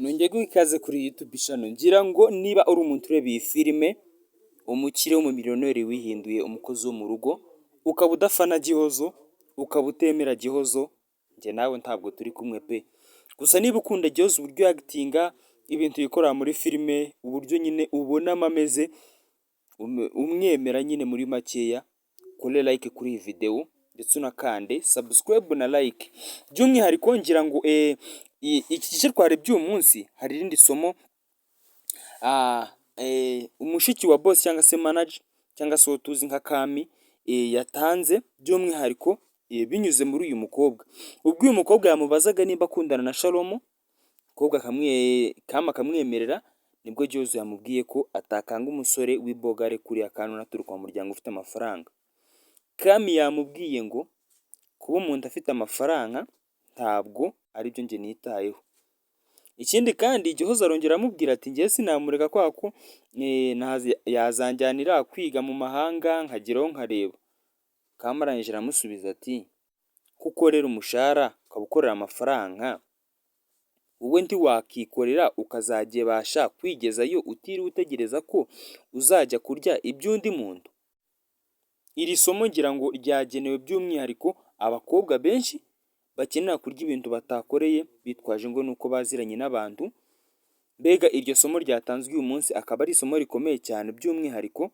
Nongeye guha ikaze kuri YouTube channel. Ngira ngo niba uri umuntu ureba iyi filime, umukire w'umumiliyoneri wihinduye umukozi wo mu rugo, ukaba udafana Gihozo, ukaba utemera Gihozo, njye nawe ntabwo turi kumwe pe! Gusa niba ukunda Gihozo, uburyo yakitinga, ibintu yikorera muri filime, uburyo nyine ubonamo ameze, umwemera nyine muri makeya, ukore like kuri iyi video ndetse unakande subscribe na like. By'umwihariko ngira ngo iki gice twarebye uyu munsi hari irindi somo umushiki wa boss cyangwa se manager cyangwa se uwo tuzi nka Kami yatanze, by'umwihariko binyuze muri uyu mukobwa. Ubwo uyu mukobwa yamubazaga nimba akundana na Salomo, umukobwa Kami akamwemerera, nibwo Gihozo yamubwiye ko atakanga umusore w'ibogare kuriya kandi unaturuka mu muryango ufite amafaranga. Kami yamubwiye ngo kuba umuntu afite amafaranga ntabwo aribyo njye nitayeho. Ikindi kandi Gihozo arongera aramubwira ati: "Njyewe sinamureka kubera ko yazanjyanira kwiga mu mahanga nkageraho nkareba." Kami arangije aramusubiza ati: "Ko ukorera umushahara, ukaba ukorera amafaranga, wowe ntiwakikorera ukazajya kwigezayo utiriwe utegereza ko uzajya kurya iby'undi muntu?" Iri somo ngira ngo ryagenewe by'umwihariko abakobwa benshi bakenera kurya ibintu batakoreye bitwaje ngo ni uko baziranye n'abantu. Mbega iryo somo ryatanzwe uyu munsi akaba ari isomo rikomeye cyane, by'umwihariko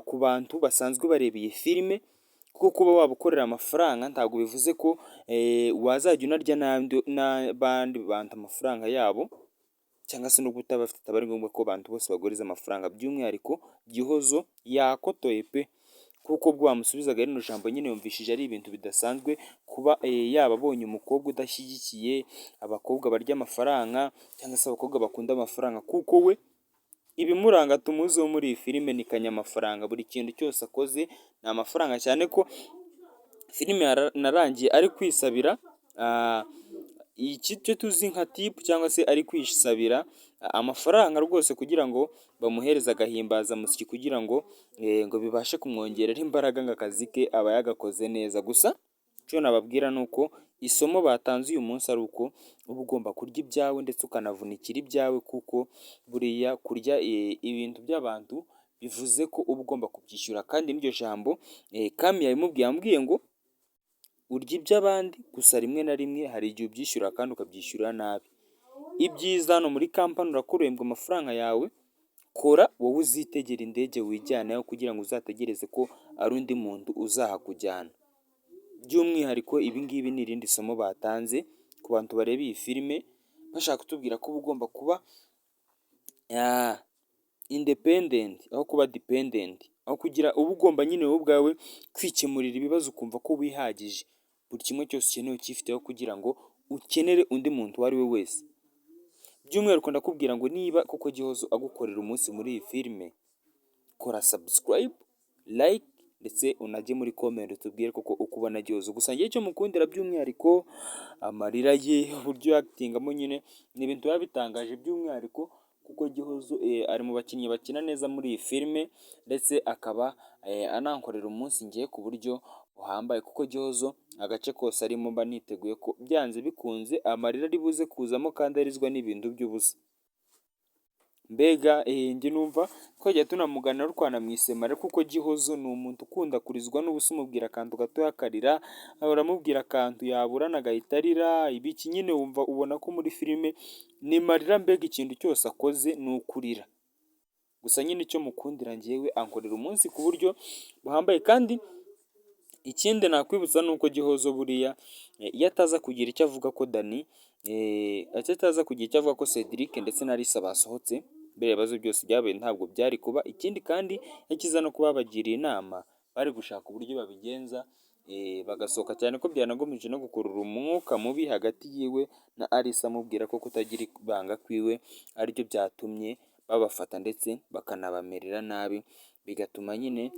ku bantu basanzwe bareba iyi filime, kuko kuba waba ukorera amafaranga ntabwo bivuze ko wazajya unarya n'abandi bantu amafaranga yabo, cyangwa se no utaba afite ataba ari ngombwa ko abantu bose baguriza amafaranga. By'umwihariko Gihozo yakotoye pe, kuko ubwo bamusubizaga rino jambo nyine yumvishije ari ibintu bidasanzwe kuba yaba abonye umukobwa udashyigikiye abakobwa barya amafaranga cyangwa se abakobwa bakunda amafaranga, kuko we ibimuranga tumuziho muri iyi filime ni kanyamafaranga, buri kintu cyose akoze ni amafaranga, cyane ko filime yanarangiye ari kwisabira iki cyo tuzi nka tip, cyangwa se ari kwisabira amafaranga rwose kugira ngo bamuhereze agahimbazamusyi, kugira ngo bibashe kumwongerera imbaraga, ngo akazi ke aba yagakoze neza. Gusa icyo nababwira ni uko isomo batanze uyu munsi ari uko uba ugomba kurya ibyawe ndetse ukanavunikira ibyawe, kuko buriya kurya ibintu by'abantu bivuze ko uba ugomba kubyishyura. Kandi n'iryo jambo Kami yabimubwiye, yamubwiye ngo urya iby'abandi, gusa rimwe na rimwe hari igihe ubyishyura kandi ukabyishyura nabi. Ibyiza hano muri kampani urakorembwa amafaranga yawe, kora wowe uzitegera indege wijyaneyo kugira ngo uzategereze ko ari undi muntu uzahakujyana. By'umwihariko ibi ngibi ni irindi somo batanze ku bantu bareba iyi filime, bashaka kutubwira ko uba ugomba kuba independent aho kuba dependent, aho kugira uba ugomba nyine wowe ubwawe kwikemurira ibibazo, ukumva ko wihagije, buri kimwe cyose ukeneye ukifiteho kugira ngo ukenere undi muntu uwo ari we wese. By'umwihariko ndakubwira ngo niba koko Gihozo agukorera umunsi muri iyi filime, kora subscribe, like ndetse unajye muri comment utubwire koko uko ubona Gihozo. Gusa njyewe icyo mukundira by'umwihariko, amarira ye, uburyo yakitingamo nyine ni ibintu biba bitangaje, by'umwihariko kuko Gihozo ari mu bakinnyi bakina neza muri iyi filime, ndetse akaba anankorera umunsi ngiye ku buryo buhambaye, kuko Gihozo agace kose arimo mba niteguye ko byanze bikunze amarira ari buze kuzamo kandi arizwa n'ibintu by'ubusa. Mbega njye numva twajya tunamuganiraho twanamwisema, kuko Gihozo ni umuntu ukunda kurizwa n'ubusa. Umubwira akantu gatoya akarira, uramubwira akantu yaburana agahita arira, ibiki nyine wumva ubona ko muri filime ni marira, mbega ikintu cyose akoze ni ukurira. Gusa nyine icyo mukundira njyewe, ankorera umunsi ku buryo buhambaye. Kandi ikindi nakwibutsa ni uko Gihozo buriya iyo ataza kugira icyo avuga ko Dani, icyo ataza kugira icyo avuga ko Cedric ndetse na Alice basohotse, biriya bibazo byose byabaye ntabwo byari kuba. Ikindi kandi iyo kiza no kuba babagiriye inama, bari gushaka uburyo babigenza bagasohoka, cyane ko byanagomeje no gukurura umwuka mubi hagati yiwe na Alice, amubwira ko kutagira ibanga kwiwe aribyo byatumye babafata ndetse bakanabamerera nabi, bigatuma nyine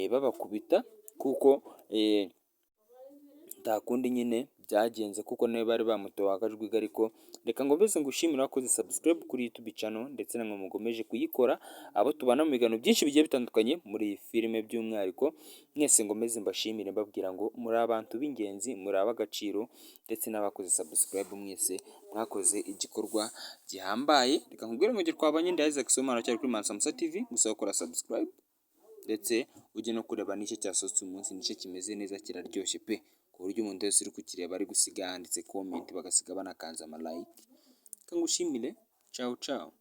babakubita, kuko nta kundi nyine byagenze, kuko nawe bari bamutoye akajwi. Ariko reka ngomeze ngushimire wakoze subscribe kuri YouTube channel, ndetse namwe mugomeje kuyikora, abo tubana mu biganiro byinshi bigiye bitandukanye muri iyi filime by'umwihariko. Mwese ngomeze mbashimire, mbabwira ngo muri abantu b'ingenzi, muri ab'agaciro, ndetse n'abakoze subscribe mwese mwakoze igikorwa gihambaye. Reka nkubwire ngo twabanye, ndi Isaac Somana cyari kuri Mansa Musa TV. Gusa gukora subscribe, ndetse ujye no kureba n'icyo cyasohotse umunsi, nicyo kimeze neza, kiraryoshye pe, ku buryo umuntu wese uri kukireba ari gusiga yanditse comment, bagasiga banakanze ama like. Reka ngushimire, ciao ciao.